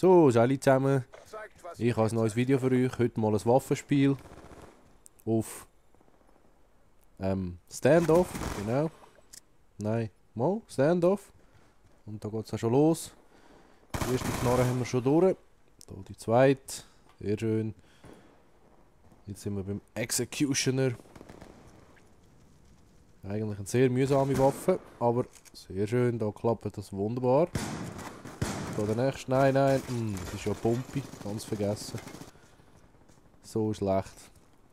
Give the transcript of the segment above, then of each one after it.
So, hallo zusammen. Ich habe ein neues Video für euch. Heute mal ein Waffenspiel auf Standoff. Genau. Nein, mal Standoff. Und da geht es auch schon los. Die erste Knarre haben wir schon durch. Da die zweite. Sehr schön. Jetzt sind wir beim Executioner. Eigentlich eine sehr mühsame Waffe, aber sehr schön. Da klappt das wunderbar. Da der nächste. Nein, nein. Das ist ja Pumpe. Ganz vergessen. So schlecht.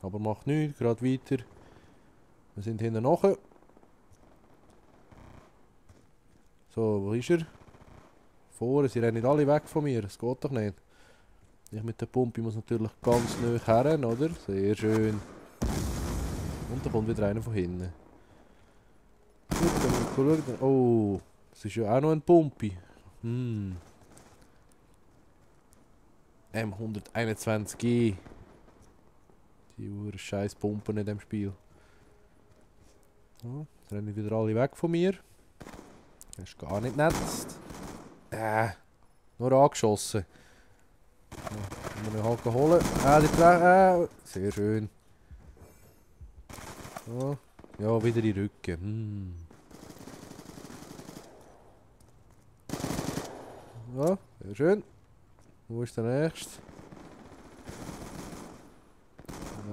Aber macht nichts. Gerade weiter. Wir sind hinten nachher. So, wo ist er? Vorne. Sie rennen alle weg von mir. Das geht doch nicht. Ich mit der Pumpe muss natürlich ganz nah her, oder? Sehr schön. Und da kommt wieder einer von hinten. Gut, oh, das ist ja auch noch eine Pumpe. M121G. Die scheiß Pumpen in dem Spiel. So, jetzt rennen wieder alle weg von mir. Das ist gar nicht nett. Nur angeschossen. So, können wir ihn halt holen. Sehr schön. So. Ja, wieder in den Rücken. Ja, sehr schön. Wo ist der nächste?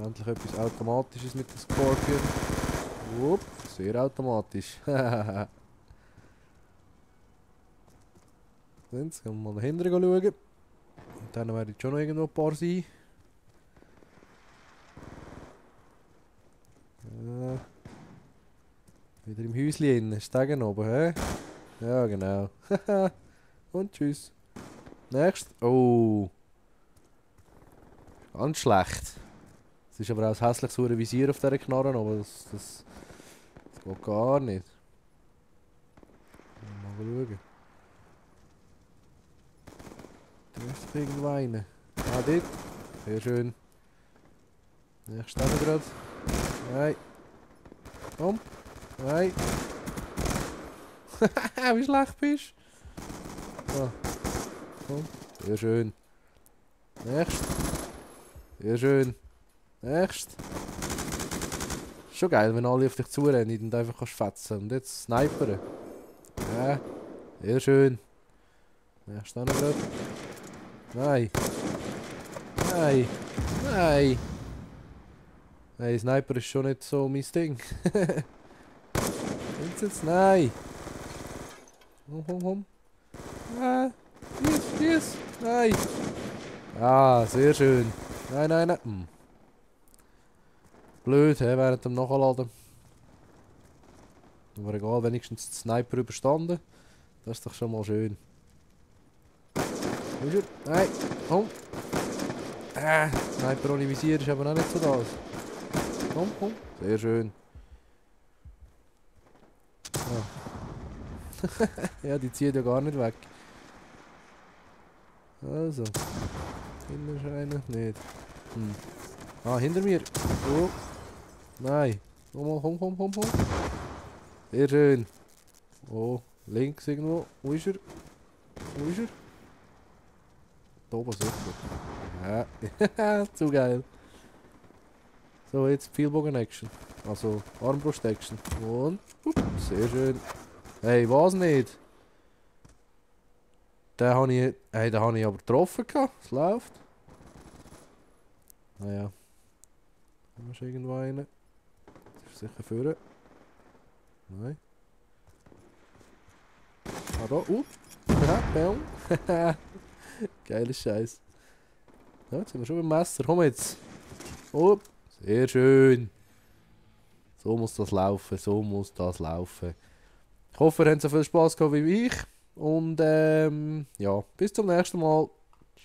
Endlich etwas Automatisches mit dem Scorpion. Upp, sehr automatisch. Jetzt können wir mal nach hinten schauen. Und dann werden schon noch irgendwo ein paar sein. Wieder im Häuschen innen. Steigen oben, hä? Ja, genau. Und tschüss. Nächst. Oh. Ganz schlecht. Es ist aber auch ein hässliches Visier auf dieser Knarre, aber das geht gar nicht. Mal schauen. Da ist doch irgendwo einer. Ah, dort. Sehr schön. Nächst auch gerade. Nein. Komm. Nein. Wie schlecht bist du? So. Komm. Sehr schön. Nächst. Sehr schön. Nächst. Schon geil, wenn alle auf dich zurennen und einfach kannst fetzen. Und jetzt snipern. Ja. Sehr schön. Nächst auch noch gerade. Nein. Nein. Nein. Nein, Sniper ist schon nicht so mein Ding. Jetzt, nein. Komm. Yes. Nein. Ah, sehr schön. Nein. Blöd, he, während dem Nachladen. Aber egal, wenigstens den Sniper überstanden. Das ist doch schon mal schön. Wo ist er? Nein, komm. Sniper ohne Visier ist aber auch nicht so das. Komm. Sehr schön. Ah. Ja, die zieht ja gar nicht weg. Also. Hinten ist einer. Nicht. Ah, hinter mir. Oh. Nein. Komm. Sehr schön. Oh, links irgendwo. Wo ist er? Da oben sicher. Ja. Zu geil. So, jetzt Pfeilbogen-Action. Also Armbrust-Action. Und sehr schön. Hey, was nicht? Den habe ich aber getroffen. Es läuft. Naja. Da ist irgendwo einer. Das ist sicher vorne. Nein. Ah, da. Ja, Bäum. Geiler Scheiß. Ja, jetzt sind wir schon beim Messer. Komm jetzt. Sehr schön. So muss das laufen. Ich hoffe, ihr habt so viel Spaß gehabt wie ich. Und ja, bis zum nächsten Mal.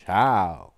Ciao.